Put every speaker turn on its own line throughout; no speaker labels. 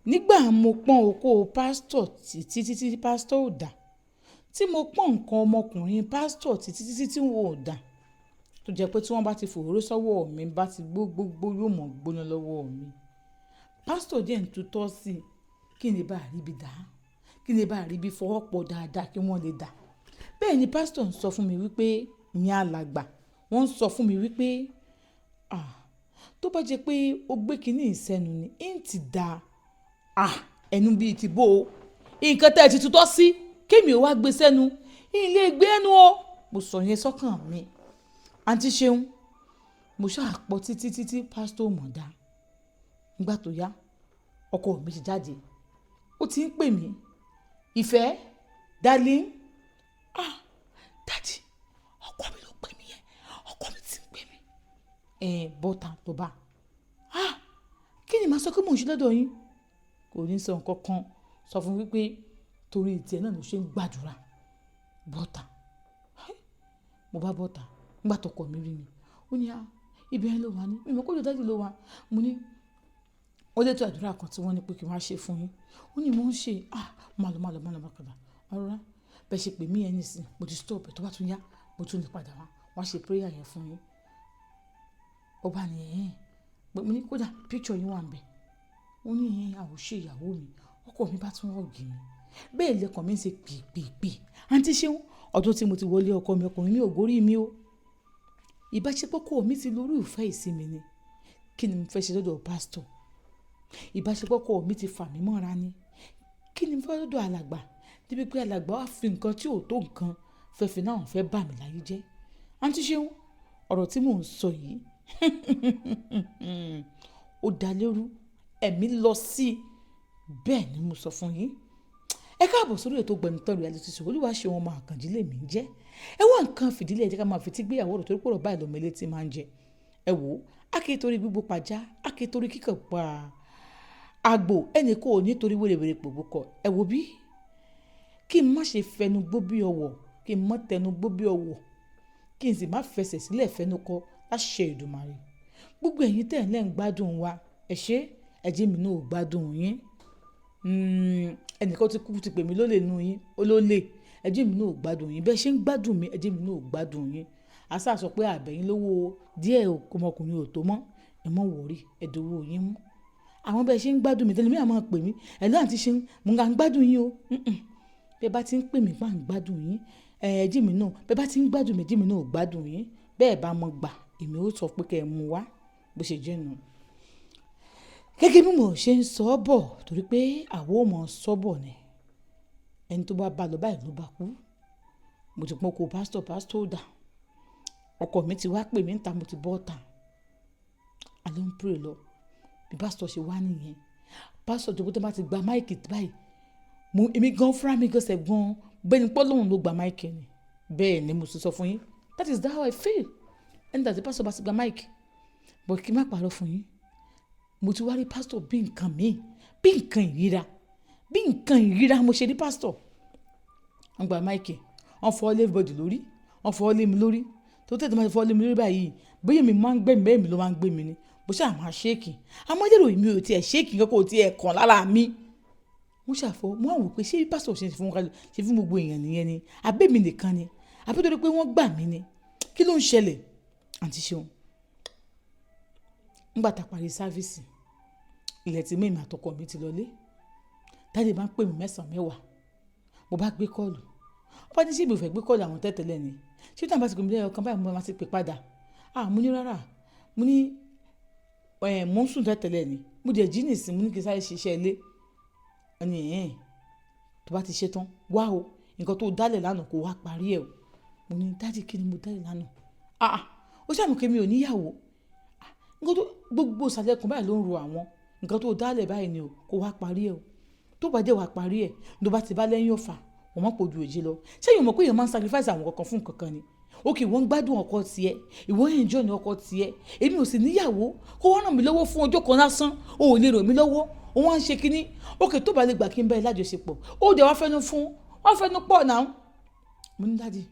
Nígbà mo pọ́n okó pásítọ̀ títí títí pásítọ̀ ò dà, tí mo pọ́n nǹkan ọmọkùnrin pásítọ̀ títí títí tí wọn ò dà, tó jẹ́ pé tí wọ́n bá ti fòróró sọ́wọ́ mi bá ti gbó gbogbo yóò mọ̀ gbóná lọ́wọ́ mi. Pásítọ̀ dẹ̀ ń tutọ́ sí i kí n lè bá rí ibi dà, kí n lè bá rí ibi fọwọ́ pọ̀ dáadáa kí wọ́n lè dà. Bẹ́ẹ̀ ni pásítọ̀ ń sọ fún mi wípé, ìyẹn alàgbà, wọ́n ń sọ fún mi wípé, "Ah, tó bá jẹ́ pé o gbé kiní yìí sẹ́nu ni, ń ti dà. Ah, ẹnu bí i ti bó o. Nǹkan tí ẹ ti tutọ́ sí, kí èmi ó wá gbé sẹ́nu. N lè gbé ẹnu o." Mo sọ yẹn sọ́kàn mi. Àǹtí Ṣeun, mo sá pọ̀ títí títí pásítọ̀ ò mọ̀ dá. Nígbà tó yá, ọkọ mi ti jáde. Ó ti ń pè mí. "Ìfẹ́, darling." "Ah, daddy, ọkọ mi ló pè mí yẹn. Ọkọ mi tí ń pè mí." "Ẹ̀, bọ́ta ló bá." "Ah, kí ni màá sọ pé mò ń ṣe lọ́dọ̀ yín?" Kò ní sọ nǹkan kan. Sọ fún wípé torí ìtì ẹ náà ló ṣe ń gbàdúrà. Bọ́ta. Mo bá bọ́ta. Nígbà tó ọkọ mi rí mi, ó ní, "Ah, ibẹ̀ yẹn ló wà ní. Mi ò mọ̀ pé ọ̀dọ̀ daddy ló wà." Mo ní, "Ó létò àdúrà kan tí wọ́n ní pé kí n wá ṣe fún yín." Ó ní, "Mò ń ṣe." "Ah, má lọ, má lọ, má lọ, má padà. Rárá, bẹ́ẹ̀ ṣe pè mí yẹn nísìnyí, mo ti stop ẹ̀, tó bá tún yá, mo tún lè padà wá. Wá ṣe prayer yẹn fún yín." Ó bá ní, "Ẹ̀hẹn." Mo ní, "Kódà picture yín wà níbẹ̀." Ó ní, "Ẹ̀hẹn, àwòṣe ìyàwó mi." Ọkọ mi bá tún hug mi. Bẹ́ẹ̀ lẹ́kàn mi ń ṣe pìpìpì. Àǹtí Ṣeun, ọdún tí mo ti wọlé ọkọ mi, ọkùnrin mi ò gorí mi o. Ìbáṣepọ̀ ọkọ mi ti lórí ìfẹ́ ìsinmi ni. Kí ni mo fẹ́ ṣe lọ́dọ̀ pásítọ̀? Ìbáṣepọ̀ ọkọ mi ti fà mí mọ́ra ni. Kí ni mo fẹ́ lọ́dọ̀ alàgbà? Débi pé alàgbà wá fi nǹkan tí ò tó nǹkan fẹ́ fi náà fẹ́ bà mí láyé jẹ́. Àǹtí Ṣeun, ọ̀rọ̀ tí mò ń sọ yìí ó dá lérú, ẹ̀mí lọ sí. Bẹ́ẹ̀ ni mo sọ fún yín. Ẹ káàbọ̀ sórí ètò Gbẹnután Reality Show. Olúwaṣeun ọmọ Àkànjí lèmi ń jẹ́. Ẹ wá nǹkan fìdílé, ẹ jẹ́ ká máa fi tí gbéyàwó ọ̀rọ̀ torí pé ọ̀rọ̀ báyìí lọ́mọ elétí máa ń jẹ. Ẹ wò ó, a kì í torí gbígbó pajá, a kì í torí kíkàn pa àgbò, ẹnì kò ní torí wèrèwèrè pòbúkọ. Ẹ wo bí? Kí n má ṣe fẹnu gbó bí ọwọ̀, kí n má tẹnu gbó bí ọwọ̀, kí n sì má fẹsẹ̀ sílẹ̀ fẹnu kọ láṣẹ Èdùmàrè. Gbogbo ẹ̀yin tẹ́ ẹ̀ ń gbádùn wa, ẹ ṣé, ẹ jẹ́ mi náà ó gbádùn yín. Ẹnìkan tí kú ti pè mí lólè nínú yín, ó lólè. Ẹ jẹ́ mi náà ó gbádùn yín. Bẹ́ẹ̀ ṣe ń gbádùn mi, ẹ jẹ́ mi náà ó gbádùn yín. A sá sọ pé àbẹ̀yìn lówó díẹ̀ ọmọkùnrin ò tó mọ́. Ẹ má worry, ẹ dowó yín mú. Àwọn bẹ́ẹ̀ ṣe ń gbádùn mi, tẹ́lẹ̀ mi a máa pè mí. "Hello àǹtí Ṣeun, mo ń gbádùn yín o." Bẹ́ẹ̀ bá ti ń pè mí pé à ń gbádùn yín, ẹ jẹ́ mi náà. Bẹ́ẹ̀ bá ti ń gbádùn mi, ẹ jẹ́ mi náà ó gbádùn yín. Bẹ́ẹ̀ bá mọ̀ gbà, èmi ó sọ pé kí ẹ mú wá bó ṣe jẹ́ nu. Gẹ́gẹ́ bí mo ṣe ń sọ bọ̀ torí pé àwa ò mọ̀ sọ bọ̀ ni. Ẹni tó bá bá lọ báyìí ló bá kú. Mo ti pọ́n oko pásítọ̀, pásítọ̀ ò dà. Ọkọ mi ti wá pè mí níta, mo ti bọ́ta. A ló ń pray lọ. Bí pásítọ̀ ṣe wá nìyẹn. Pásítọ̀ tó bá ti gba mic báyìí, mo, èmi gan fúnra mi gan sef gan, bẹ́ẹ̀ ni pé Ọlọ́run ló gba mic ni. Bẹ́ẹ̀ ni mo sì sọ fún yín. That is how I feel. Ẹni tí pásítọ̀ bá ti gba mic. But kí n má parọ́ fún yín. Mo ti wá rí pásítọ̀ bí nǹkan mi, bí nǹkan ìríra, bí nǹkan ìríra mo ṣe rí pásítọ̀. Wọ́n gba mic, wọ́n fọ́ lé everybody lórí, wọ́n fọ́ lé mi lórí. Tó tẹ́tí máa fọ́ lé mi lórí báyìí, bóyá èmi máa ń gbé mi, bẹ́ẹ̀ mi ló máa ń gbé mi ni. Bó ṣáà máa shake. Àmọ́ lérò mi ò tí ì shake nǹkan kò tí ì kàn lára mi. Wọ́n ṣàfọ̀, mo wá wò pé ṣé pásítọ̀ ṣe fún ṣe fún gbogbo èèyàn nìyẹn ni? Àbí èmi nìkan ni? Àbí torí pé wọ́n gbà mí ni? Kí ló ń ṣẹlẹ̀? Àǹtí Ṣeun. Nígbà tá a parí service, ilẹ̀ tí mọ́ èmi àtọkọ mi ti lọlé. Daddy bá ń pè mí mẹ́sàn-án mẹ́wàá. Mo bá gbé call. Wọ́n bá ní ṣé mi ò fẹ́ gbé call àwọn tẹ́lẹ̀tẹ́lẹ̀ ni. Ṣé tí wọ́n bá ti pè mí lẹ́yọ̀ kan báyìí mo máa ti pè padà. Ah, mo ní rárá. Mo ní, ẹ̀, mò ń sùn tẹ́lẹ̀tẹ́lẹ̀ ni. Mo dẹ̀ jí nísìnyí, mo ní kí n sáré ṣiṣẹ́ ilé. Wọ́n ní, "Ẹ̀hẹn, tó bá ti ṣe tán, wá o. Nǹkan tó dálẹ̀ lánàá kó wá parí ẹ o." Mo ní, "Daddy, kí ni mo dálẹ̀ lánàá?" "Ah, ah, ó ṣà mọ̀ pé mi ò ní ìyàwó. Ah, nǹkan tó gbogbo ìsàlẹ̀ ikùn báyìí ló ń ro àwọn. Nǹkan tó dálẹ̀ báyìí ni o, kó wá parí ẹ o. Tó bá dé wá parí ẹ, tó bá ti bá lẹ́yìn ọ̀fà, wọ́n máa pọ̀jù èjì lọ." Ṣé èèyàn mọ̀ pé èèyàn máa ń sacrifice àwọn nǹkan kan fún nǹkan kan ni? Okay, ìwọ ń gbádùn ọkọ tiẹ̀, ìwọ ń enjoy ní ọkọ tiẹ̀. Èmi ò sì ní ìyàwó. Kó wá ràn mí lọ́wọ́ fún ọjọ́ kan lásán, o ò lè ràn mí lọ́wọ́. Ó wá ń ṣe kíní. Okay, tó bá lè gbà kí n bá ẹ lájọṣepọ̀, ó dẹ̀ wá fẹ́nu fún, wá fẹ́nu pọ̀ náà. Mo ní, "Daddy,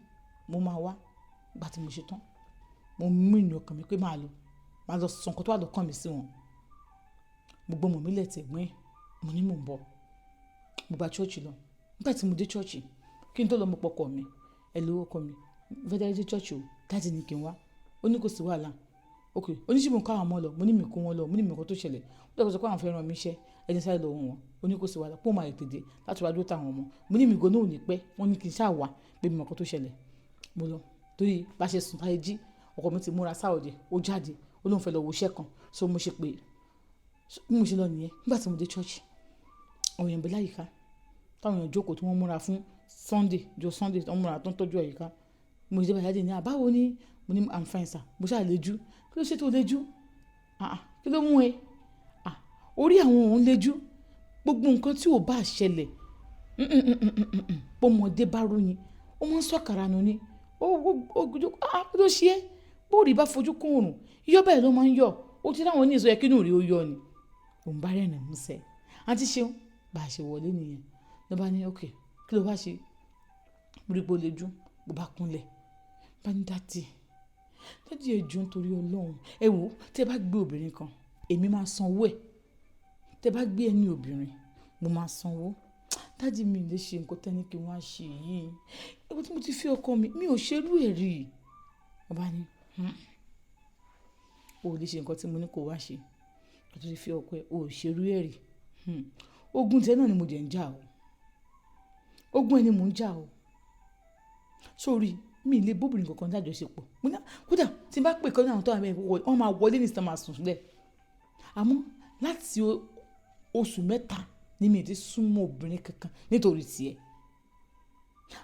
mo máa wá." Ìgbà tí mo ṣe tán, mo mú ìnù ọkàn mi pé màá lọ sọ nǹkan tó wà lọ́kàn mi sí wọn. Mo gbé ọmọ mi lẹ̀ tẹ̀gbọ́n ẹ̀. Mo ní mò ń bọ̀. Mo gba church lọ. Nígbà tí mo dé church, kí n tó lọ mo pọkọ mi. Hello ọkọ mi, mo fẹ́ dárí dé church o. Daddy ní kí n wá. Ó ní kò sí wàhálà. Okay. Ó ní ṣé mo ń kó àwọn ọmọ lọ? Mo ní mi kó wọn lọ. Mo ní mi mọ̀ nǹkan tó ṣẹlẹ̀. Ó dẹ̀ sọ pé àwọn fẹ́ rán mi iṣẹ́. Ẹ jẹ́ n sáré lọ wò wọ́n. Ó ní kò sí wàhálà, pé òun máa tètè dé láti wá dúró tà àwọn ọmọ. Mo ní mi gan náà ò ní pẹ́. Wọ́n ní kí n sá wá pé mi mọ̀ nǹkan tó ṣẹlẹ̀. Mo lọ. Torí bá ṣe sùn táyé jí, ọkọ mi ti múra sáòde, ó jáde, ó lóun fẹ́ lọ wo iṣẹ́ kan. So mo ṣe pé, bí mo ṣe lọ nìyẹn. Nígbà tí mo dé church, àwọn èèyàn bẹ láyìíká. Táwọn èèyàn jókòó tí wọ́n múra fún Sunday, ọjọ́ Sunday tí wọ́n múra tó ń tọ́jú àyíká. Mo ṣe dé báyìí, daddy ní, "à báwo ni?" Mo ní I'm fine sir. Mo ṣáà lejú. Kí ló ṣe tó lejú? Àà, kí ló mú ẹ? À, orí àwọn òun lejú. Gbogbo nǹkan tí ò bá ṣẹlẹ̀, bọ́mọdé bá róyin, ó máa ń sọ̀kàrà nù ni. Ó, ó, ó, kí ló ṣe ẹ́? Bó rí bá fojú kún òrùn, iyọ́ bẹ́ẹ̀ ló máa ń yọ̀. Ó ti rí àwọn oníṣọ́ yẹ kí inú rẹ̀ ó yọ ni. Òun bá rẹ́rìn músẹ́. Àǹtí Ṣeun, bá ṣe wọlé nìyẹn. Ló bá ní okay, kí ló wá ṣe? Mo rí pé ó lejú, mo bá kúnlẹ̀. Bá ní daddy, daddy ẹ jọ̀ọ́ nítorí Ọlọ́run. Ẹ wò ó, tí ẹ bá gbé obìnrin kan, èmi máa san owó ẹ̀. Tí ẹ bá gbé ẹni obìnrin, mo máa san owó. Daddy mi ò lè ṣe nǹkan tẹ́ni kí n wá ṣe yìí. Ẹ̀wọ̀ tí mo ti fi ọkọ mi, mi ò ṣe irú ẹ̀ rí. Ó bá ní, o ò lè ṣe nǹkan tí mo ní kó wá ṣe. Ó ti fi ọkọ ẹ, o ò ṣe irú ẹ̀ rí. Ogun tí ẹ náà ni mo dẹ̀ ń jà o. Ogun ẹ ni mò ń jà o. Sórí, mi ò lè bá obìnrin kankan lájọṣepọ̀. Mo ní, kódà tí n bá pè kan nínú àwọn tó wà níbẹ̀, wọ́n máa wọlé nísinsìnyí máa sùn sílẹ̀. Àmọ́ láti oṣù mẹ́ta ni mi ti súnmọ́ obìnrin kankan nítorí ti ẹ.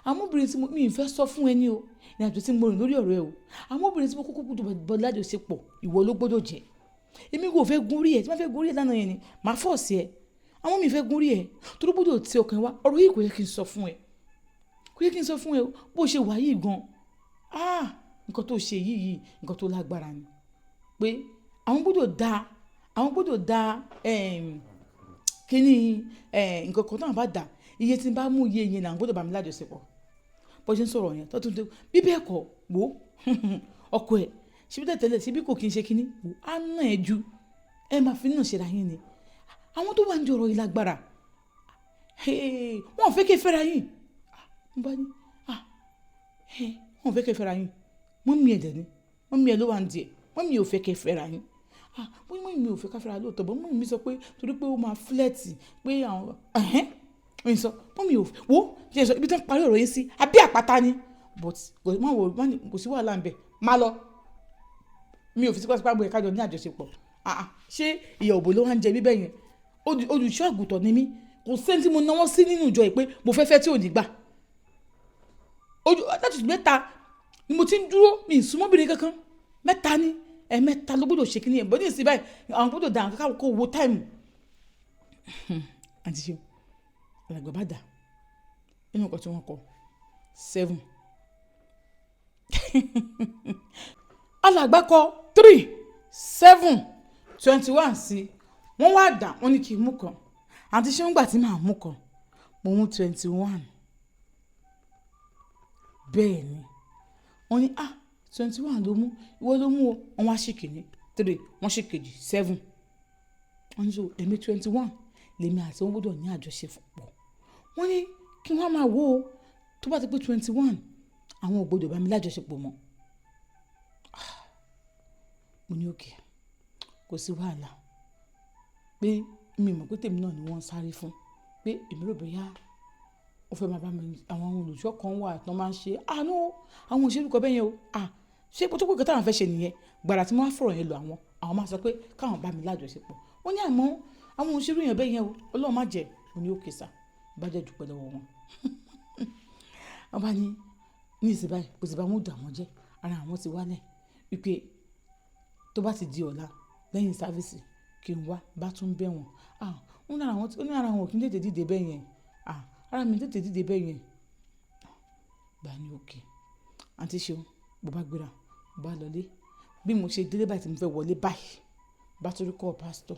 Àmọ́ obìnrin tí mo, mi ò fẹ́ sọ fún ẹ ní o, ìrìnàjò tí mo rìn lórí ọ̀rọ̀ ẹ o. Àmọ́ obìnrin tí mo kúkú gbọdọ̀ bá lájọṣepọ̀, ìwọ ló gbọdọ̀ jẹ́. Èmi kò fẹ́ gun orí ẹ, tí n bá fẹ́ gun orí ẹ lánàá yẹn ni, màá force ẹ. Àmọ́ mi ò fẹ́ gun orí ẹ, torí ó gbọdọ̀ ti ọkàn ẹ wá. Ọ̀rọ̀ yìí kò yẹ kí n sọ fún ẹ. Kò yẹ kí n sọ fún ẹ o. Bó ṣe wà yìí gan. Ah! Nǹkan tó ṣe yìí yìí, nǹkan tó lágbára ni. Pé àwọn gbọdọ̀ dá, àwọn gbọdọ̀ dá, kíni, nǹkan kan tí àwọn bá dà, iye tí n bá mú iye yẹn ni àwọn gbọdọ̀ bá mi lájọṣepọ̀. Bó ṣe ń sọ̀rọ̀ yẹn, tó tún dé, bí bẹ́ẹ̀ kọ́, wò ó, ọkọ ẹ, ṣé bí tẹ́lẹ̀ ṣé bí kò kí n ṣe kíni, wò á ná ẹ ju, ẹ máa fi náà ṣe ra yín ni. Àwọn tó wà ní ọ̀rọ̀ yìí lágbára. Hey, wọ́n ò fẹ́ kí ẹ fẹ́ra yín. Mo bá ní, ah, hey, wọ́n ò fẹ́ kí ẹ fẹ́ra yín. Mummy ẹ dẹ̀ ni, mummy ẹ ló wà ní díẹ̀. Mummy ò fẹ́ kí ẹ fẹ́ra yín. Ah, mummy mi ò fẹ́ ká fẹ́ra lóòótọ́, but mummy mi sọ pé torí pé ó máa flirt pé àwọn, ẹ̀hẹn, mi sọ, mummy ò fẹ́, wò ó, ṣe sọ ibi tí wọ́n parí ọ̀rọ̀ yín sí, àbí àpáta ni. But má wò, má ní, kò sí wàhálà níbẹ̀. Má lọ. Mi ò fi tipátipá gbé ẹ ká jọ ní àjọṣepọ̀. Ah ah, ṣé ìyà òbò ló wá ń jẹ mí bẹ́ẹ̀ yẹn? Olùṣọ́ àgùntàn ni mí. Kò sí ẹni tí mo náwó sí nínú ìjọ yìí pé mo fẹ́ fẹ́ tí ò ní gbà. Ojú, láti oṣù mẹ́ta ni mo ti ń dúró, mi ì súnmọ́ obìnrin kankan. Mẹ́ta ni, ẹ̀ẹ̀mẹ́ta ló gbọdọ̀ ṣe kíni ẹ̀. But ní ìsìn báyìí, àwọn gbọdọ̀ dà nǹkan kó wo time. Àǹtí Ṣeun, alàgbà bá dà. Nínú nǹkan tí wọ́n kọ, 7. Alàgbà kọ 3, 7, 21 sí. Wọ́n wá dà, wọ́n ní kí n mú kan. Àǹtí Ṣeun gbà tí màá mú kan, mo mú 21. Bẹ́ẹ̀ ni. Wọ́n ní, ah, 21 ló mú, ìwọ ló mú o. Wọ́n wá ṣì kìíní, 3, wọ́n ṣì kejì, 7. Wọ́n ní so èmi 21 lèmi àti wọn gbọdọ̀ ní àjọṣepọ̀. Wọ́n ní kí wọ́n máa wò ó, tó bá ti pé 21, àwọn ò gbọdọ̀ bá mi lájọṣepọ̀ mọ́. Ah, mo ní okay, kò sí wàhálà. Pé mi mọ̀ pé tèmi náà ni wọ́n ń sáré fún. Pé èmi rò bóyá ó fẹ́ máa bá mi, àwọn olùṣọ́ kan wà tí wọ́n máa ń ṣe. Ah no, àwọn òṣèlú kan bẹ́ẹ̀ yẹn o. Ah, ṣé tó pé nǹkan tí àwọn fẹ́ ṣe nìyẹn? Gbàrà tí wọ́n á fọ̀rọ̀ yẹn lọ àwọn, àwọn máa sọ pé káwọn bá mi lájọṣepọ̀. Wọ́n ní àmọ́ àwọn òṣèlú yẹn bẹ́ẹ̀ yẹn o. Ọlọ́run má jẹ. Mo ní okay sir. Bá jẹ́ dúpẹ́ lọ́wọ́ wọn. Wọ́n bá ní, ní ìsìn báyìí, kò sì bá wọn dà wọ́n jẹ́. Ara àwọn ti wálẹ̀. Wípé tó bá ti di ọ̀la lẹ́yìn service kí n wá bá tún bẹ̀ wọ́n. Ah, ó ní ara wọn, ó ní ara wọn ò kí ń tètè dìde bẹ́ẹ̀ yẹn. Ah, ara mi tètè dìde bẹ́ẹ̀ yẹn. Bá ní okay. Àǹtí Ṣeun, mo bá gbéra, mo bá lọlé. Bí mo ṣe délé báyìí tí mo fẹ́ wọlé báyìí, bá tún rí call pastor.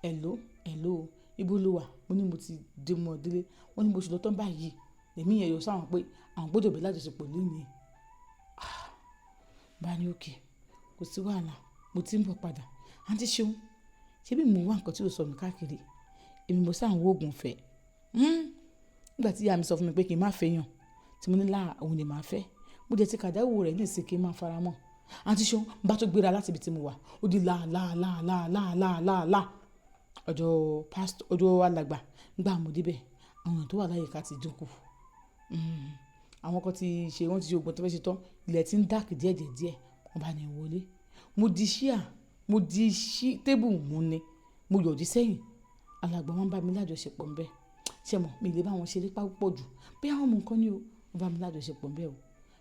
Hello, hello, ibo lo wà? Mo ní mo ti dé mọ́ délé. Wọ́n ní mo ṣe lọ tán báyìí. Èmi yẹn yọ sáwọn pé àwọn gbọdọ̀ bẹ̀ lájọṣepọ̀ lónìí. Ah, bá ní okay, kò sí wàhálà, mo ti ń bọ̀ padà. Àǹtí Ṣeun, ṣé bí mo wá nǹkan tí ó sọ mi káàkiri? Èmi mo sá ń wo òògùn fẹ́. Nígbà tí ìyá mi sọ fún mi pé kí n má fẹ́ yàn, tí mo ní láà, òun ni màá fẹ́. Mo dẹ̀ ti kàdáwò rẹ̀ ní ìsìn kí n máa faramọ́. Àǹtí Ṣeun, bá tó gbéra láti ibi tí mo wà, ó di là, là, là, là, là, là, là, là. Ọ̀dọ̀ pastor, ọ̀dọ̀ alàgbà, nígbà mo dé bẹ̀, àwọn èèyàn tó wà láyìíká ti dínkù. Àwọn kan ti ṣe, wọ́n ti ṣe òògùn tó fẹ́ ṣe tán. Ilẹ̀ tí ń dark díẹ̀ díẹ̀ díẹ̀. Wọ́n bá ní wọlé. Mo di chair, mo di table mú ni. Mo yọ̀dí sẹ́yìn. Alàgbà wọ́n bá mi lájọṣepọ̀ ńbẹ. Ṣé mo? Mi ò lè bá wọn ṣeré púpọ̀ jù. Bí àwọn ọmọ nǹkan ni o. Wọ́n bá mi lájọṣepọ̀ ńbẹ o.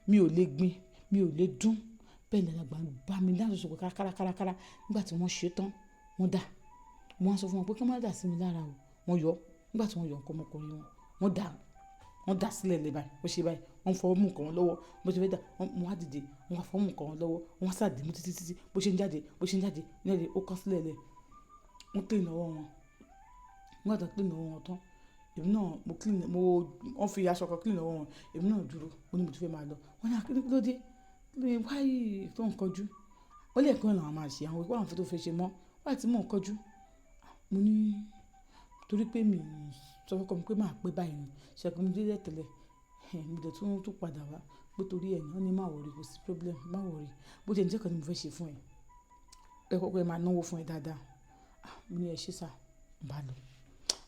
Mi ò lè gbin, mi ò lè dún. Bẹ́ẹ̀ ni alàgbà ń bá mi lájọṣepọ̀ kárakára kárakára. Nígbà tí wọ́n ṣe tán, wọ́n dà. Mo wá sọ fún wọn pé kí wọ́n má dà sí mi lára o. Wọ́n yọ. Nígbà tí wọ́n yọ nǹkan ọmọkùnrin wọn, wọ́n dà, wọ́n dà sílẹ̀ lẹ́ báyìí. Ó ṣe báyìí. Wọ́n fọwọ́ mú nǹkan wọn lọ́wọ́. Bó ṣe fẹ́ dà, wọ́n, mo wá dìde. Wọ́n wá fọwọ́ mú nǹkan wọn lọ́wọ́. Wọ́n sá dì mú títí títí. Bó ṣe ń jáde, bó ṣe ń jáde, jáde, ó kán sílẹ̀ lẹ́. Wọ́n clean ọwọ́ wọn. Nígbà tí wọ́n clean ọwọ́ wọn tán, èmi náà mo clean, mo, wọ́n fi aṣọ kan clean ọwọ́ wọn. Èmi náà dúró. Mo ní mo ti fẹ́ máa lọ. Wọ́n ní, "Kí ló dé? Kí ló dé? Why tó ń kọjú?" Wọ́n lè kan làwọn máa ṣe. Àwọn ìpá àwọn tó fẹ́ ṣe mọ́. Why tí mò ń kọjú? Mo ní torí pé mi sọ fún ọkọ mi pé màá pẹ́ báyìí ni. Ṣé kí mo dé tẹ́lẹ̀? Mo dẹ̀ tún, tún padà wá pé torí ẹ ní. Wọ́n ní má worry, kò sí problem, má worry. Bó ti ẹ̀ jẹ́ nǹkan tí mo fẹ́ ṣe fún ẹ. Ẹ kọ́kọ́ ẹ máa náwó fún ẹ dáadáa. Ah, mo ní ẹ ṣé sir, mo bá lọ.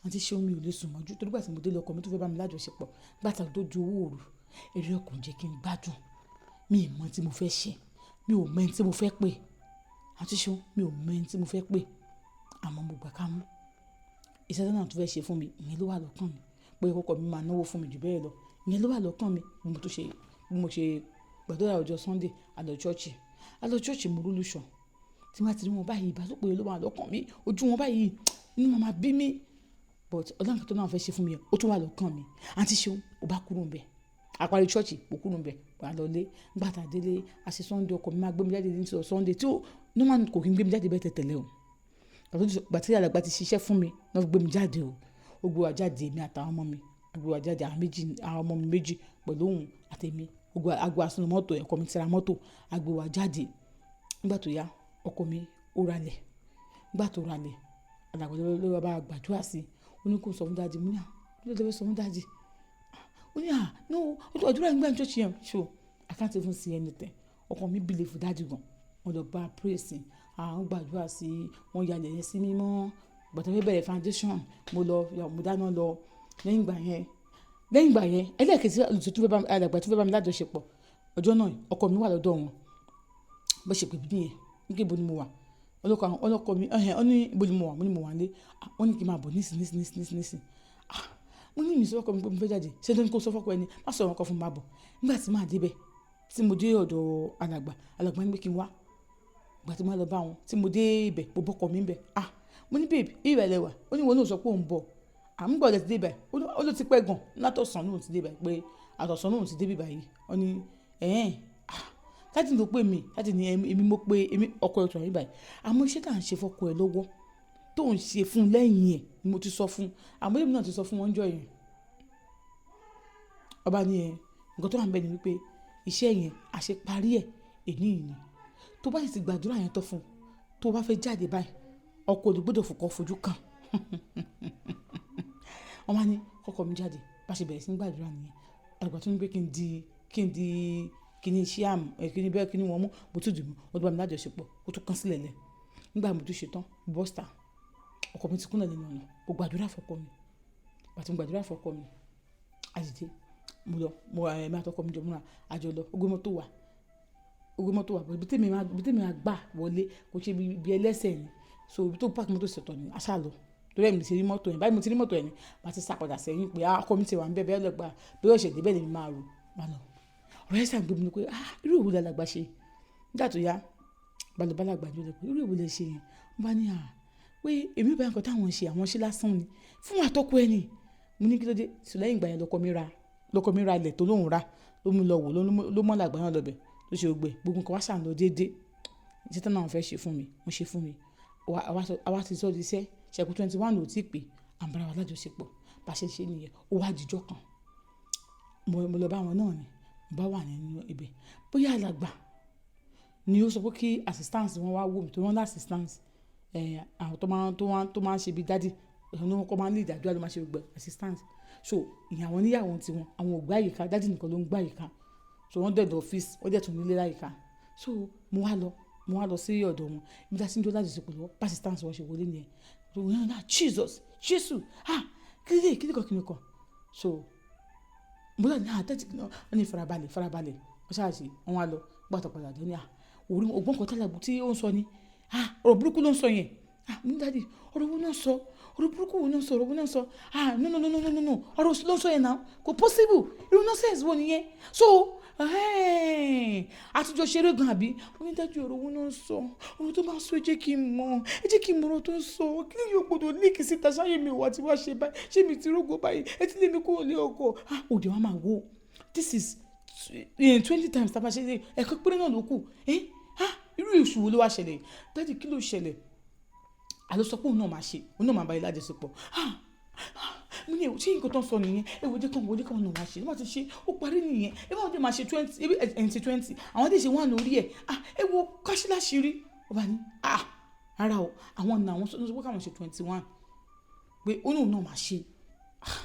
Àǹtí Ṣeun, mi ò lè sùn mọ́jú torí ìgbà tí mo dé lé ọkọ mi tó fẹ́ bá mi lájọṣepọ̀. Nígbà tí a tó di owó òru, ẹ̀rí ọkàn jẹ́ kí n gbádùn. Mi ò mọ̀ ohun tí mo fẹ́ ṣe. Mi ò mọ ẹni tí mo fẹ́ pè. Àǹtí Ṣeun, mi ò mọ ẹni tí mo fẹ́ pè. Àmọ́ mo gbà ká mú. Iṣẹ́ tí náà tó fẹ́ ṣe fún mi, ìyẹn ló wà lọ́kàn mi. Pé ọkọ mi máa náwó fún mi jù bẹ́ẹ̀ lọ. Ìyẹn ló wà lọ́kàn mi. Bí mo tó ṣe, bí mo ṣe gbàdúrà ọjọ́ Sunday, a lọ church. A lọ church, mo rólùṣọ́. Tí n bá ti rí wọn báyìí, ìbálòpọ̀ ló wà lọ́kàn mi. Ojú wọn báyìí, inú máa ma bí mi. But ọlọ́run tó náà fẹ́ ṣe fún mi yẹn, ó tún wà lọ́kàn mi. Àǹtí Ṣeun, ó bá kúrò níbẹ̀. A parí church, mo kúrò níbẹ̀. Wà lọ ilé. Nígbà tí a dé ilé, a ṣe Sunday, ọkọ mi máa gbé mi jáde ní Sunday tí ó, normal kò kí n gbé mi jáde bẹ́ẹ̀ tẹ́lẹ̀ o. Ìgbà tí alàgbà ti ṣiṣẹ́ fún mi, wọ́n fi gbé mi jáde o. Ó gbé wa jáde, èmi àtàwọn ọmọ mi. Ó gbé wa jáde, àwọn méjì, àwọn ọmọ mi méjì pẹ̀lú òun àti èmi. Ó gbé wa, a gbé wa sínú mọ́tò, ọkọ mi ti ra mọ́tò, a gbé wa jáde. Nígbà tó yá, ọkọ mi ó ra ilẹ̀. Nígbà tó ra ilẹ̀, alàgbà ló bá gbàdúrà sí i. Ó ní kó sọ fún daddy. Mo ní à, kí ló dé fẹ́ sọ fún daddy? Ó ní à, no, àdúrà ń gbà ní church yẹn. So I can't even see anything. Ọkọ mi believe daddy gan. Wọ́n lọ bá pray sí i. Àwọn gbàdúrà sí i. Wọ́n ya ilẹ̀ yẹn sí mímọ́. Ìgbà tí wọ́n fẹ́ bẹ̀rẹ̀ foundation, mo lọ, mo dáná lọ. Lẹ́yìn ìgbà yẹn, lẹ́yìn ìgbà yẹn, ẹlẹ́ẹ̀kejì tí tó fẹ́ bá mi, alàgbà tó fẹ́ bá mi lájọṣepọ̀. Ọjọ́ náà, ọkọ mi wà lọ́dọ̀ wọn. Bó ṣe pè mí nìyẹn. Ní pé ibo ni mo wà. Ọlọ́kọ mi, ẹ̀hẹn, ó ní ibo ni mo wà. Mo ní mo wà nílé. Wọ́n ní kí n máa bọ̀ nísìn, nísìn, nísìn, nísìn, nísìn. Ah, mo ní mi sọ fún ọkọ mi pé mo fẹ́ jáde. Ṣé dandan ni kó sọ fún ọkọ ẹni? Má sọ nǹkan fún mi, máa bọ̀. Nígbà tí màá dé bẹ̀, tí mo dé ọ̀dọ̀ alàgbà, alàgbà ní pé kí n wá. Ìgbà tí màá lọ bá wọn, tí mo dé ibẹ̀, mo bọ́ ọkọ mi níbẹ̀. Ah, mo ní babe, ibi báyìí lẹ wà. Ó ní ìwọ náà sọ pé òun ń bọ̀. À ń gbọ́ ọ̀dẹ̀ ti dé ibẹ̀. Ó ló ti pẹ́ gan. Látọ̀sán náà ti dé ibẹ̀ pé àtọ̀sán náà ti dé ibí báyìí. Ó ní ẹ̀hẹn, ah, daddy ló pè mí. Daddy ní èmi mo pé èmi ọkọ ẹ̀ tó wà níbí báyìí. Àmọ́ iṣẹ́ tí à ń ṣe fún ọkọ ẹ lọ́wọ́ tó ń ṣe fún lẹ́yìn ẹ̀ ni mo ti sọ fún. Àmọ́ èmi náà ti sọ fún wọn níjọ́ yẹn. Ọba ní ẹ, nǹkan tó wà níbẹ̀ ni wípé iṣẹ́ yẹn a ṣe parí ẹ̀ èní yìí ni. Tó bá sì ti gbàdúrà yẹn tán fún, tó bá fẹ́ jáde báyìí, ọkọ ò gbọdọ̀ fòkọ́ fojú kan. Wọ́n wá ní kọ́kọ́ mi jáde. Bá ṣe bẹ̀rẹ̀ sí ní gbàdúrà nìyẹn. Alàgbà tún ní pé kí n di kíní iṣẹ́ àmù, kíní bẹ́ẹ̀ kíní wọ́n mú, mo tún dì mú. Wọ́n tún bá mi lájọṣepọ̀, ó tún kán sílẹ̀ lẹ̀. Nígbà mo tún ṣe tán, mo bọ́ síta. Ọkọ mi ti kúnlẹ̀ nínú ọ̀nà. Mo gbàdúrà fún ọkọ mi. Ìgbà tí mo gbàdúrà fún ọkọ mi, a dìde. Mo lọ, mo, èmi àti ọkọ mi jọ múra, a jọ lọ. Ó gbé mọ́tò wá. Ó gbé mọ́tò wá. Ibi tí èmi máa, ibi tí èmi máa gbà wọlé kò ṣe ibi ẹlẹ́sẹ̀ ni. So ibi tó park mọ́tò sí ọ̀tọ̀ ni, a sá lọ. Torí ẹ mi ti rí mọ́tò yẹn. Báyìí mo ti rí mọ́tò yẹn ni, màá ti sá padà sẹ́yìn pé ah, ọkọ mi ti wà níbẹ̀ bẹ́ẹ̀ lọ gbà. Bí ó ṣe dé bẹ́ẹ̀ ni màá rò. Màá lọ. Ọ̀rọ̀ yẹn ṣà ń gbé mi ní pé ah, irú èwo ni alàgbà ṣe? Nígbà tó yá, bá lọ bá alàgbà jọ lọ pé irú èwo lẹ ṣe yẹn? Wọ́n bá ní à, pé èmi ò bá nǹkan tí àwọn ṣe, àwọn ṣe lásán ni. Fún àtọkọ ẹ ni. Mo ní kí ló dé? So lẹ́yìn ìgbà yẹn lọkọ mi ra ilẹ̀ tó lóhùn rà, ló mú lọ wò, ló mú alàgbà náà lọ bẹ̀, ló ṣe gbogbo ẹ̀. Gbogbo nǹkan wá ṣà ń lọ déédé. Iṣẹ́ tí àwọn fẹ́ ṣe fún mi, wọ́n ṣe fún mi. Àwa ti sọ di iṣẹ́. Ṣẹ̀kú 21 ò tí pé, à ń bá ara wa lájọṣepọ̀. Bá ṣe ṣe nìyẹn. Ó wá di ọjọ́ kan. Mo lọ bá wọn náà ni. Mo bá wà nínú ibẹ̀. Bóyá alàgbà ni ó sọ pé kí assistant wọn wá wò mí torí wọ́n ní assistant. Àwọn tó máa ń ṣe bí daddy. Òun ló kọ́ máa ń lead àdúrà, ló máa ṣe gbogbo assistant. So ìyàwó níyàwó tiwọn, àwọn ò gbá àyíká, daddy nìkan ló ń gbá àyíká. So wọ́n dẹ̀ lọ ọ́fíìsì, wọ́n dẹ̀ tún nílé láyìíká. So mo wá lọ sí ọ̀dọ̀ wọn. Ibi tí a ti ń jó lájọṣepọ̀ lọ́wọ́, bí assistant wọn ṣe wọlé nìyẹn. So wọ́n ní, "Jesus, Jésù, ah, kí ló kí ni kan kí ni kan?" So mo ní, "Ah, daddy náà." Wọ́n ní farabalẹ̀, farabalẹ̀. Wọ́n ṣáà ṣe, wọ́n wá lọ. Nígbà tó padà dé, ó ní, "Ah, orí ògbọ́n kan tẹ́lẹ̀ tí ó ń sọ ni. Ah, ọ̀rọ̀ burúkú ló ń sọ yẹn." "Ah," mo ní, "daddy, ọ̀rọ̀ wo ló ń sọ? Ọ̀rọ̀ burúkú wo ló ń sọ? Ọ̀rọ̀ wo ló ń sọ? Ah, no, no, no, no, no, no, no, ọ̀rọ̀ ló ń sọ yẹn náà, kò possible. Irú nonsense wo nìyẹn?" So àtijọ́ ṣeré gan àbí? Mo ní, "Daddy, ọ̀rọ̀ wo ló ń sọ? Ọ̀rọ̀ tó máa ń sọ, ẹ jẹ́ kí n mọ̀, ẹ jẹ́ kí n mọ̀ ọ̀rọ̀ tó ń sọ. Kí ni yóò gbọdọ̀ leak síta? Ṣáyé mi wà tí wàá ṣe báyìí? Ṣé mi ti rógo báyìí? Ẹ ti lé mi kúrò lé ọkọ." Ah, òde wa máa wo, this is 20 times tá a bá ṣe ẹ̀kọ́ péré náà ló kù. Ah, irú èṣù wo ló wá ṣẹlẹ̀? Daddy, kí ló ṣẹlẹ̀? Àlọ́ sọ pé òun náà máa ṣe, òun náà máa bá yín lájọṣepọ̀. Ah, mo ní, ṣé nǹkan tó ń sọ nìyẹn? Ẹ wo, jẹ́ kí wọ́n, jẹ́ kí wọ́n náà wá ṣe. Nígbà tí ṣe ó parí nìyẹn. Ẹ bá wọn jẹ́ máa ṣe 20, ebi ẹ̀yìn ti 20, àwọn tí ṣe one lórí ẹ̀. Ah, ẹ wo káṣíláṣírí. Ó bá ní, "Ah, rárá o, àwọn náà, àwọn sọ pé káwọn ṣe 21, pé ó ní òun náà máa ṣe." Ah,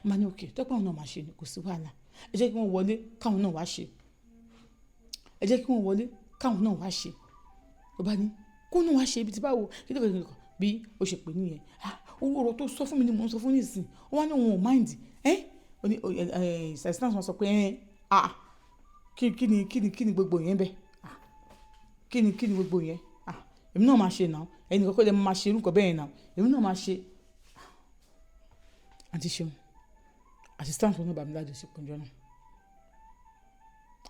mo ní, "Okay, tọ́pọ̀ àwọn náà máa ṣe ni, kò sí wàhálà. Ẹ jẹ́ kí wọ́n wọlé káwọn náà wá ṣe. Ẹ jẹ́ kí wọ́n wọlé káwọn náà wá ṣe." Ó bá ní kó náà wá ṣe ibi tí báwo kí ló kọ́ bí ó ṣe pè nìyẹn. "Ah, owó ọ̀rọ̀ tó sọ fún mi ni mò ń sọ fún nísìn." Ó wá ní òun ò mind. Ẹ́ ó ní ẹ̀ assistant wọn sọ pé ẹ́, ah, kí ni gbogbo yẹn bẹ́ẹ̀? Ah, kí ni gbogbo yẹn? Ah, èmi náà máa ṣe náà. Ẹnì kọ́kọ́ lè máa ṣe irú nǹkan bẹ́ẹ̀ náà, èmi náà máa ṣe." Àǹtí Ṣeun, assistant wọn náà bá mi lájọṣepọ̀ ọjọ́ náà.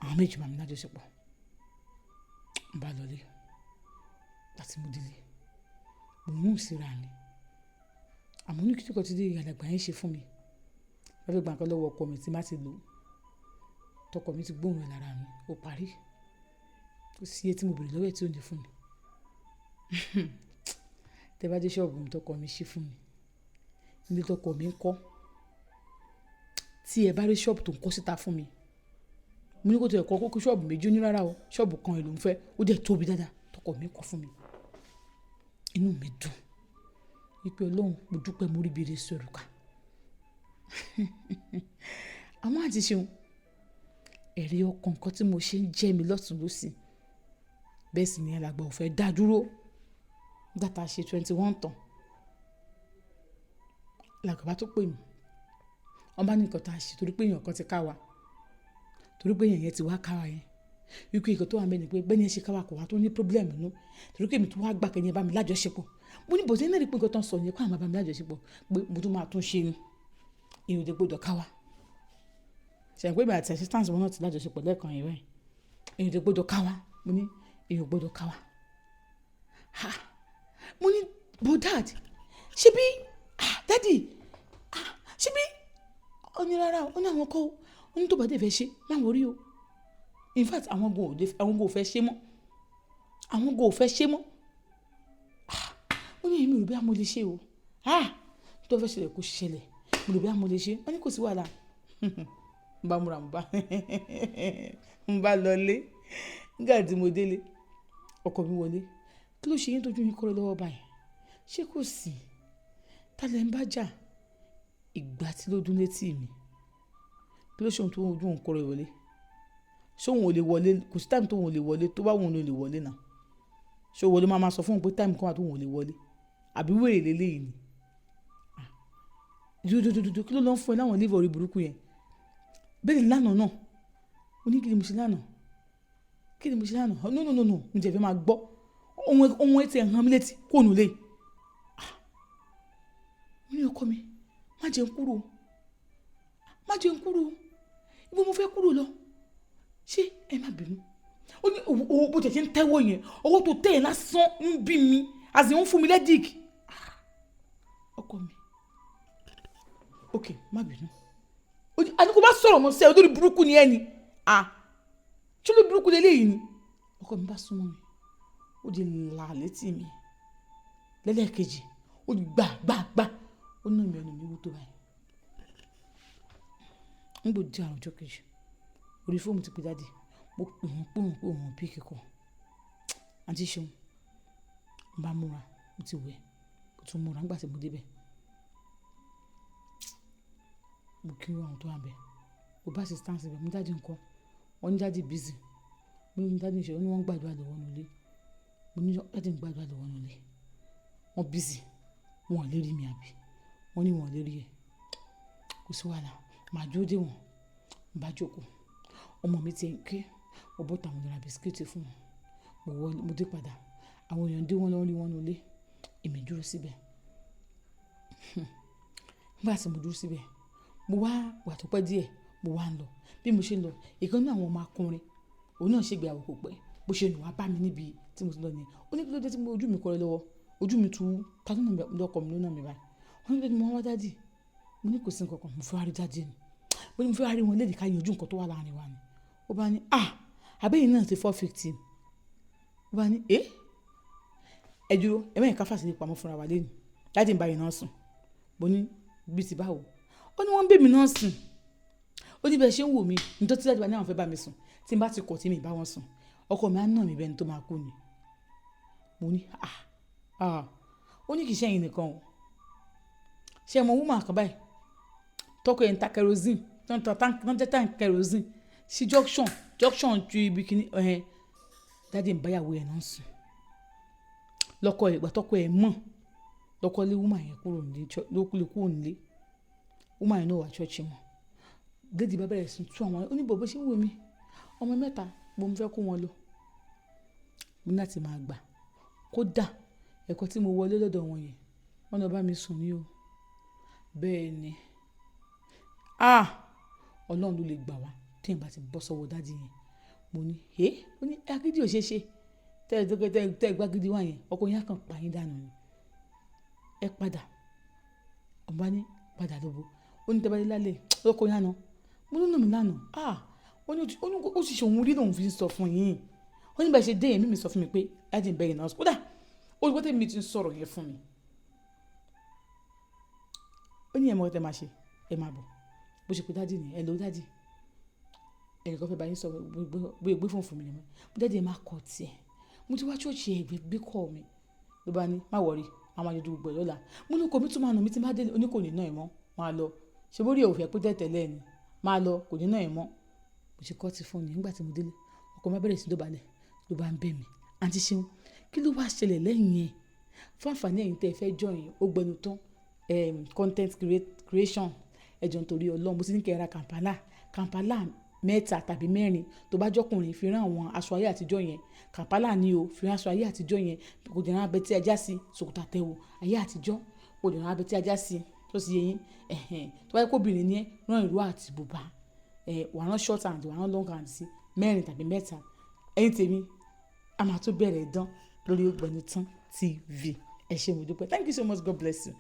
Àwọn méjì bá mi lájọṣepọ̀. N bá lọlé. Láti mo délé, mo mú síra mi. Àmọ́ ní kíkọ́ tí dé alàgbà yẹn ṣe fún mi. Wọ́n fẹ́ gba nǹkan lọ́wọ́ ọkọ mi tí má ti lò. Tọkọ mi ti gbóhùn ẹ̀ lára mi, ó parí. Kò sí iye tí mo bèrè lọ́wọ́ ẹ̀ tí ò ní fún mi. Tẹ bá dé ṣọ́ọ̀bù mi tọkọ mi ṣí fún mi, níbi tọkọ mi ń kọ́, tí ẹ bá rí ṣọ́ọ̀bù tó ń kọ́ síta fún mi, mo ní kó tó ẹ̀kọ́ kó ṣọ́ọ̀bù méjì, ó ní rárá o, ṣọ́ọ̀bù kan ló ń fẹ́, ó dẹ̀ tóbi dáadáa. Tọkọ mi kọ́ fún mi. Inú mi dùn wípé Ọlọ́run, mo dúpẹ́, mo rí bí ire sọ̀rọ̀ ká. Àmọ́ àǹtí Ṣeun, ẹ̀rí ọkàn nǹkan tí mo ṣe ń jẹ́ mi lọ́tùn lósì. Bẹ́ẹ̀ sì ni alàgbà ò fẹ́ dá dúró. Nígbà tá a ṣe 21 tán, alàgbà bá tó pè mí. Wọ́n bá ní nǹkan tá a ṣe torí pé èèyàn kan ti ká wa, torí pé èèyàn yẹn ti wá ká wa yẹn. Wípé nǹkan tó wà níbẹ̀ ni pé bẹ́ẹ̀ ni ẹ ṣe ká wa kò wá tó ní problem nínú. Torí pé èmi tó wá gbà kí ẹni yẹn bá mi lájọṣepọ̀. Mo ní bọ̀dé náà rí pé nǹkan tó ń sọ yẹn pé àwọn máa bá mi lájọṣepọ̀, pé mo tún máa tún ṣe ni. Èèyàn ò dé gbọdọ̀ ká wa. Ṣé ẹ pé èmi àti assistant wọn náà ti lájọṣepọ̀ lẹ́ẹ̀kan yẹn bẹ́ẹ̀. Èèyàn ò dé gbọdọ̀ ká wa. Mo ní èèyàn ò gbọdọ̀ ká wa. Ha! Mo ní, "But dad, ṣé bí, ah, daddy, ah, ṣé bí?" Ó ní rárá o, ó ní àwọn kọ́ o. Ó ní tó bá dé fẹ́ ṣe, má worry o. In fact, àwọn gan ò fẹ́ ṣe mọ́. Àwọn gan ò fẹ́ ṣe mọ́. Ah! Ó ní èmi ò rò bí mo lè ṣe o. Ah! Tó fẹ́ ṣẹlẹ̀ kó ṣẹlẹ̀. Mo rò bí mo lè ṣe. Ó ní kò sí wàhálà. Mo bá múra, mo bá lọlé. Nígbà tí mo délé, ọkọ mi wọlé. "Kí ló ṣe yín tójú yín kọ́rẹ́ lọ́wọ́ báyìí? Ṣé kò sí? Ta lẹ ń bá jà?" Ìgbà tí ló dún létí mi. Kí ló ṣe òun tó ojú òun kọ́rẹ́ wọlé? Ṣé òun ò lè wọlé? Kò sí time tó òun ò lè wọlé, tó bá wù ú ló lè wọlé náà. Ṣé o wọlé máa ma sọ fún òun pé time kan wà tó òun ò lè wọlé? Àbí wèrè lélẹ́yìí ni? Ah! Dúdúdúdú, kí ló lọ ń fún ẹ láwọn liver orí burúkú yẹn? Bẹ́ẹ̀ ni lánàá náà. Mo ní kí ni mo ṣe lánàá? Kí ni mo ṣe lánàá? No, no, no, no. Mi ò tiẹ̀ fẹ́ máa gbọ́. Ohun, ohun ẹ ti ẹ̀ hàn mí létí kó nu lé. Ah! Mo ní ọkọ mi, má jẹun kúrò. Má jẹun kúrò. Ibo mo fẹ́ kúrò lọ? Ṣé ẹ má bínú? Ó ní owó bó tẹ̀ ṣe ń tẹ́wọ́ yẹn, owó tó tẹ̀ yẹn lásán ń bí mi, as in ó ń fún mi lẹ́díìkì. Ah! Ọkọ mi. Okay, má bínú. Ó ní, àní kó má sọ̀rọ̀ mọ́ sí ẹ, olórí burúkú ni ẹ ni. Ah! Ṣé olórí burúkú lélẹ́yìí ni? Ọkọ mi bá súnmọ́ mi. Ó di là létí mi. Lẹ́lẹ́kejì, ó di gbà, gbà, gbà. Ó ná mi, ẹnu mi wú tó báyìí. Nígbà ó di àárọ̀ ọjọ́ kejì, orí fóònù ti pe daddy. Mo pè wọ́n, pè wọ́n, pè wọ́n, pick call. Àǹtí Ṣeun, mo bá múra, mo ti wẹ̀, mo Mo tún múra nígbà tí mo dé bẹ̀. Mo kí àwọn tó wà níbẹ̀. Mo bá assistant síbẹ̀, mo ní daddy ńkọ́? Wọ́n ní daddy busy. Mo ní daddy ń ṣe, wọ́n ní wọ́n ń gbàdúrà lọ́wọ́ nínú ilé. Mo ní daddy ń gbàdúrà lọ́wọ́ nínú ilé. Wọ́n busy. Wọn ò lè rí mi àbí? Wọ́n ní wọ́n ò lè rí ẹ. Kò sí wàhálà. Màá dúró dè wọ́n. Mo bá jókòó. Ọmọ mi ti ń ké. Mo bọ́ta mo lọ ra biscuit fún wọn. Mo wọlé, mo dé padà. Àwọn èèyàn dé wọ́n lọ rí wọn nínú ilé. Èmi dúró síbẹ̀. Nígbà tí mo dúró síbẹ̀, mo wá wà tó pẹ́ díẹ̀, mo wá ń lọ. Bí mo ṣe ń lọ, ìkan nínú àwọn ọmọ akọrin, òun náà ṣe ìgbéyàwó kò pẹ́. Bó ṣe nù wá bá mi níbi tí mo ti lọ nìyẹn. Ó ní kí ló dé tí ojú mi kọrẹ lọ́wọ́. Ojú mi tú, ta ló nà mí lọ́kọ mi ló nà mí báyìí. Ó ní kí ló dé tí mo wá daddy. Mo ní kò sí nǹkan kan, mo fẹ́ wá rí daddy ni. Mo ní mo fẹ́ wá rí wọn léèdì ká yanjú nǹkan tó wà láàrin wa ni. Ó bá ní, "Ah! Àbí ẹ̀yin náà ti fall victim?" Ó bá ní, "Eh! Ẹ dúró, ẹ má jẹ́ ká fàṣírí pamọ́ fúnra wa lónìí. Daddy ń bá yín náà sùn." Mo ní, bí ti báwo? Ó ní wọ́n ń bá èmi náà sùn. Ó ní bí ẹ ṣe ń wò mí, nítorí tí daddy bá ní àwọn fẹ́ bá mi sùn, tí n bá ti kọ̀ tí mi bá wọn sùn, ọkọ mi á nà mí bí ẹni tó máa kú ni. Mo ní, "Ah! Ah!" Ó ní kì í ṣe ẹ̀yin nìkan o. Ṣé ẹ mọ woman kan báyìí? Tọkọ ẹ̀ ń ta kerosene, tó ń ta tank, tó ń jẹ́ tank kerosene sí junction, junction ju ibi kíní, ẹ̀, daddy ń bá ìyàwó ẹ̀ náà sùn. Lọ́kọ ẹ̀, ìgbà tọkọ ẹ̀ mọ̀, lọ́kọ lé woman yẹn kúrò nílé, ló lé kúrò nílé. Woman yẹn náà wá church wọn. Lady bá bẹ̀rẹ̀ sí í tú àwọn, ó ní bó ṣe ń wò mí, ọmọ mẹ́ta, mo fẹ́ kó wọn lọ. Mo ní láti máa gbà. Kódà ẹ̀kọ́ tí mo wọlé lọ́dọ̀ wọn yẹn, wọ́n lọ bá mi sùn ní o. Bẹ́ẹ̀ ni. Ah! Ọlọ́run ló lè gbà wá tí ẹ̀yin bá ti bọ́ sọ́wọ́ daddy yẹn. Mo ní, "Hé!" Ó ní agídí ò ṣe é ṣe. Tẹ́ ẹ tẹ́ ẹ gbá gidi wá yẹn, ọkọ yín á kàn pa yín dànù ni. Ẹ padà. Ọba ní padà lọ bo. Ó ní tẹ́ bá dé lálẹ́, ọkọ yín á nà. Mo ní ó nà mí lánàá. Ah! Ó ní ó sì ṣe òun rí lòun fi ń sọ fún yín. Ó ní bá ṣe dé yẹn, mímí sọ fún mi pé daddy ń bẹ yín náà. Kódà ó ní pé tèmi ti ń sọ̀rọ̀ yẹn fún mi. Ó ní ẹ mọ̀ nǹkan tí ẹ máa ṣe, ẹ máa bọ̀. Bó ṣe pé daddy ni, hello daddy. Ẹnìkan fẹ́ bá yín sọ̀rọ̀, bóyá gbé fóònù fún mi ni. Mo ní daddy ẹ má kọ tí ẹ. Mo ti wá church ẹ gbé call mi. Ló bá ní má worry, a máa yanjú gbogbo ẹ̀ lọ́la. Mo ní ọkọ mi tún máa nà mí tí n bá délé. Ó ní kò ní ná ẹ mọ́, máa lọ. Ṣé bó rí ẹ ò fẹ́ pé tẹ́lẹ̀ ni? Máa lọ, kò ní ná ẹ mọ́. Mo ṣe cut fóònù nígbà tí mo délé. Ọkọ mi bá bẹ̀rẹ̀ sí dọ̀bálẹ̀, ló bá ń bẹ̀ mí. Àǹtí Ṣeun, kí ló wá ṣẹlẹ̀ lẹ́yìn yẹn? Fún àǹfààní ẹ̀yin tí ẹ fẹ́ join ó gbẹnu tán, content creation. Ẹ jọ̀ọ́ nítorí Ọlọ́run, mo ti ní kí ẹ ra Kampala, Kampala mẹ́ta tàbí mẹ́rin. Tó bá jọ́kùnrin, fi rán àwọn aṣọ ayé àtijọ́ yẹn. Kampala ni o, fi rán aṣọ ayé àtijọ́ yẹn. Kò dẹ̀ rán abẹ́tí ajá sí, ṣòkòtò àtẹ̀wò ayé àtijọ́. Kò dẹ̀ rán abẹ́tí ajá sí, tó sì yé yín. Ẹ̀hẹn. Tó bá jẹ́ pé obìnrin ni ẹ́, rán ìró àti bùbá. Wà á rán short hand, wà á rán long hand sí mẹ́rin tàbí mẹ́ta. Ẹ̀yin tèmi, a máa tó bẹ̀rẹ̀ idán lórí Ògbẹ́nután TV. Ẹ ṣé mo dúpẹ́. Thank you so much. God bless you.